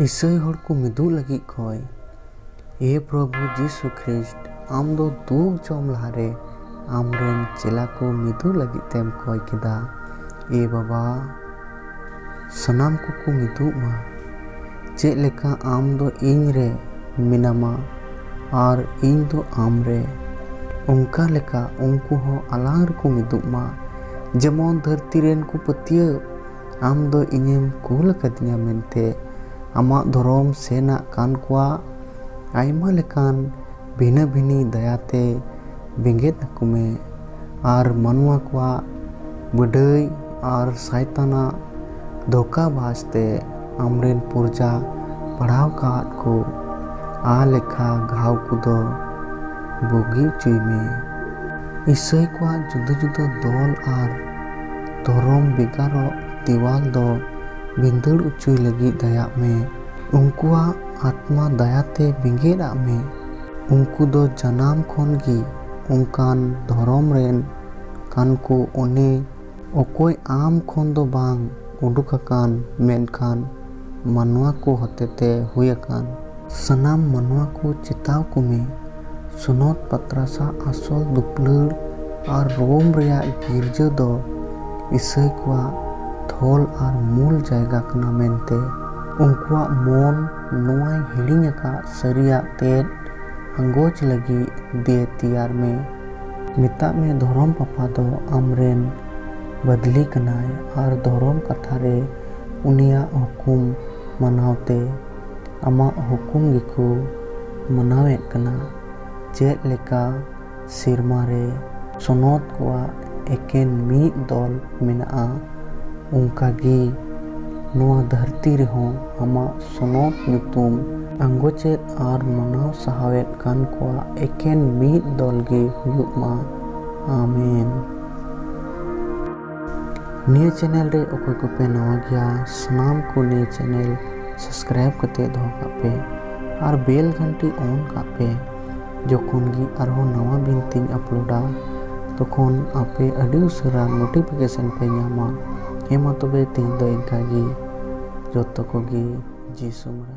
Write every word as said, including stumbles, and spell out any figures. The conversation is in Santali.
ᱤᱥᱟᱹᱭ ᱦᱚᱲ ᱠᱚ ᱢᱤᱫᱩᱜ ᱞᱟᱹᱜᱤᱫ ᱠᱚᱭ᱾ ᱮ ᱯᱨᱚᱵᱷᱩ ᱡᱤᱥᱩ ᱠᱷᱨᱤᱥᱴ, ᱟᱢ ᱫᱚ ᱫᱩᱠ ᱡᱚᱢ ᱞᱟᱦᱟᱨᱮ ᱟᱢᱨᱮᱱ ᱪᱮᱞᱟ ᱠᱚ ᱢᱤᱫᱩᱜ ᱞᱟᱹᱜᱤᱫ ᱛᱮᱢ ᱠᱚᱭ ᱠᱮᱫᱟ᱾ ᱮ ᱵᱟᱵᱟ, ᱥᱟᱱᱟᱢ ᱠᱚᱠᱚ ᱢᱤᱫᱩᱜ ᱢᱟ᱾ ᱪᱮᱫ ᱞᱮᱠᱟ ᱟᱢ ᱫᱚ ᱤᱧ ᱨᱮ ᱢᱮᱱᱟᱢᱟ ᱟᱨ ᱤᱧ ᱫᱚ ᱟᱢ ᱨᱮ, ᱚᱱᱠᱟ ᱞᱮᱠᱟ ᱩᱱᱠᱩ ᱦᱚᱸ ᱟᱞᱟᱝ ᱨᱮᱠᱚ ᱢᱤᱫᱩᱜ ᱢᱟ, ᱡᱮᱢᱚᱱ ᱫᱷᱟᱹᱨᱛᱤ ᱨᱮᱱ ᱠᱚ ᱯᱟᱹᱛᱭᱟᱹᱣ ᱟᱢ ᱫᱚ ᱤᱧᱮᱢ ᱠᱩᱞ ᱟᱠᱟᱫᱤᱧᱟ ᱢᱮᱱᱛᱮ᱾ ᱟᱢᱟᱜ ᱫᱷᱚᱨᱚᱢ ᱥᱮᱱᱟᱜ ᱠᱟᱱ ᱠᱚᱣᱟᱜ ᱟᱭᱢᱟ ᱞᱮᱠᱟᱱ ᱵᱷᱤᱱᱟᱹ ᱵᱷᱤᱱᱤ ᱫᱟᱭᱟᱛᱮ ᱵᱮᱸᱜᱮᱫ ᱟᱠᱚ ᱢᱮ, ᱟᱨ ᱢᱟᱱᱣᱟ ᱠᱚᱣᱟᱜ ᱵᱟᱹᱰᱟᱹᱭ ᱟᱨ ᱥᱟᱭᱛᱟᱱᱟᱜ ᱫᱷᱳᱠᱟᱵᱟᱡᱽ ᱛᱮ ᱟᱢᱨᱮᱱ ᱯᱨᱚᱡᱟ ᱯᱟᱲᱟᱣ ᱠᱟᱫ ᱠᱚ ᱟ ᱞᱮᱠᱷᱟ ᱜᱷᱟᱣ ᱠᱚᱫᱚ ᱵᱩᱜᱤ ᱦᱚᱪᱚᱭ ᱢᱮ᱾ ᱤᱥᱟᱹᱭ ᱠᱚᱣᱟᱜ ᱡᱩᱫᱟᱹ ᱡᱩᱫᱟᱹ ᱫᱚᱞ ᱟᱨ ᱫᱷᱚᱨᱚᱢ ᱵᱷᱮᱜᱟᱨᱚᱜ ᱫᱮᱣᱟᱞ ᱫᱚ ᱵᱷᱤᱸᱫᱟᱹᱲ ᱦᱚᱪᱚᱭ ᱞᱟᱹᱜᱤᱫ ᱫᱟᱭᱟᱜ ᱢᱮ᱾ ᱩᱱᱠᱩᱣᱟᱜ ᱟᱛᱢᱟ ᱫᱟᱭᱟᱛᱮ ᱵᱮᱸᱜᱮᱫ ᱟᱜ ᱢᱮ᱾ ᱩᱱᱠᱩ ᱫᱚ ᱡᱟᱱᱟᱢ ᱠᱷᱚᱱ ᱜᱮ ᱚᱱᱠᱟᱱ ᱫᱷᱚᱨᱚᱢ ᱨᱮᱱ ᱠᱟᱱ ᱠᱚ᱾ ᱚᱱᱮ ᱚᱠᱚᱭ ᱟᱢ ᱠᱷᱚᱱ ᱫᱚ ᱵᱟᱝ ᱩᱰᱩᱠ ᱟᱠᱟᱱ, ᱢᱮᱱᱠᱷᱟᱱ ᱢᱟᱱᱣᱟ ᱠᱚ ᱦᱚᱛᱮᱛᱮ ᱦᱩᱭ ᱟᱠᱟᱱ᱾ ᱥᱟᱱᱟᱢ ᱢᱟᱱᱣᱟ ᱠᱚ ᱪᱮᱛᱟᱣ ᱠᱚᱢᱮ᱾ ᱥᱚᱱᱚᱛ ᱯᱟᱛᱨᱟᱥᱟᱜ ᱟᱥᱚᱞ ᱫᱩᱯᱞᱟᱹᱲ ᱟᱨ ᱨᱳᱢ ᱨᱮᱭᱟᱜ ᱜᱤᱨᱡᱟᱹ ᱫᱚ ᱤᱥᱟᱹᱭ ᱠᱚᱣᱟᱜ ᱛᱷᱚᱞ ᱟᱨ ᱢᱩᱞ ᱡᱟᱭᱜᱟ ᱠᱟᱱᱟ ᱢᱮᱱᱛᱮ᱾ ᱩᱱᱠᱩᱣᱟᱜ ᱢᱚᱱ ᱱᱚᱣᱟᱭ ᱦᱤᱲᱤᱧ ᱟᱠᱟᱫ ᱥᱟᱹᱨᱤᱭᱟᱜ ᱛᱮᱫ ᱟᱸᱜᱚᱪ ᱞᱟᱹᱜᱤᱫ ᱫᱮ ᱛᱮᱭᱟᱨ ᱢᱮ᱾ ᱢᱮᱛᱟᱜ ᱢᱮ, ᱫᱷᱚᱨᱚᱢ ᱯᱟᱯᱟ ᱫᱚ ᱟᱢᱨᱮᱱ ᱵᱟᱫᱞᱤ ᱠᱟᱱᱟᱭ ᱟᱨ ᱫᱷᱚᱨᱚᱢ ᱠᱟᱛᱷᱟ ᱨᱮ ᱩᱱᱤᱭᱟᱜ ᱦᱩᱠᱩᱢ ᱢᱟᱱᱟᱣ ᱛᱮ ᱟᱢᱟᱜ ᱦᱩᱠᱩᱢ ᱜᱮᱠᱚ ᱢᱟᱱᱟᱣᱮᱫ ᱠᱟᱱᱟ᱾ ᱪᱮᱫ ᱞᱮᱠᱟ ᱥᱮᱨᱢᱟ ᱨᱮ ᱥᱚᱱᱚᱛ ᱠᱚᱣᱟᱜ ᱮᱠᱮᱱ ᱢᱤᱫ ᱫᱚᱞ ᱢᱮᱱᱟᱜᱼᱟ, ᱚᱱᱠᱟ ᱜᱮ ᱱᱚᱣᱟ ᱫᱷᱟᱹᱨᱛᱤ ᱨᱮᱦᱚᱸ ᱟᱢᱟᱜ ᱥᱚᱱᱚᱛ ᱧᱩᱛᱩᱢ ᱟᱸᱜᱚᱪᱮᱫ ᱟᱨ ᱢᱟᱱᱟᱣ ᱥᱟᱦᱟᱣᱮᱫ ᱠᱟᱱ ᱠᱚᱣᱟᱜ ᱮᱠᱮᱱ ᱢᱤᱫ ᱫᱚᱞ ᱜᱮ ᱦᱩᱭᱩᱜ ᱢᱟ᱾ ᱟᱢᱮᱱ᱾ ᱱᱤᱭᱟᱹ ᱪᱮᱱᱮᱞ ᱨᱮ ᱚᱠᱚᱭ ᱠᱚᱯᱮ ᱱᱟᱣᱟ ᱜᱮᱭᱟ, ᱥᱟᱱᱟᱢ ᱠᱚ ᱱᱤᱭᱟᱹ ᱪᱮᱱᱮᱞ ᱥᱟᱵᱥᱠᱨᱟᱭᱤᱵ ᱠᱟᱛᱮ ᱫᱚᱦᱚ ᱠᱟᱜ ᱯᱮ ᱟᱨ ᱵᱮᱞ ᱜᱷᱟᱱᱴᱤ ᱚᱱ ᱠᱟᱜ ᱯᱮ᱾ ᱡᱚᱠᱷᱚᱱ ᱜᱮ ᱟᱨᱦᱚᱸ ᱱᱟᱣᱟ ᱵᱤᱱᱛᱤᱧ ᱟᱯᱞᱳᱰᱟ, ᱛᱚᱠᱷᱚᱱ ᱟᱯᱮ ᱟᱹᱰᱤ ᱩᱥᱟᱹᱨᱟ ᱱᱳᱴᱤᱯᱷᱤᱠᱮᱥᱚᱱ ᱯᱮ ᱧᱟᱢᱟ᱾ ᱦᱮᱸ, ᱢᱟ ᱛᱚᱵᱮ ᱛᱮᱦᱮᱧ ᱫᱚ ᱤᱱᱠᱟ ᱜᱮ᱾ ᱡᱚᱛᱚ ᱠᱚᱜᱮ ᱡᱤᱥᱩ ᱢᱟᱨᱟᱝ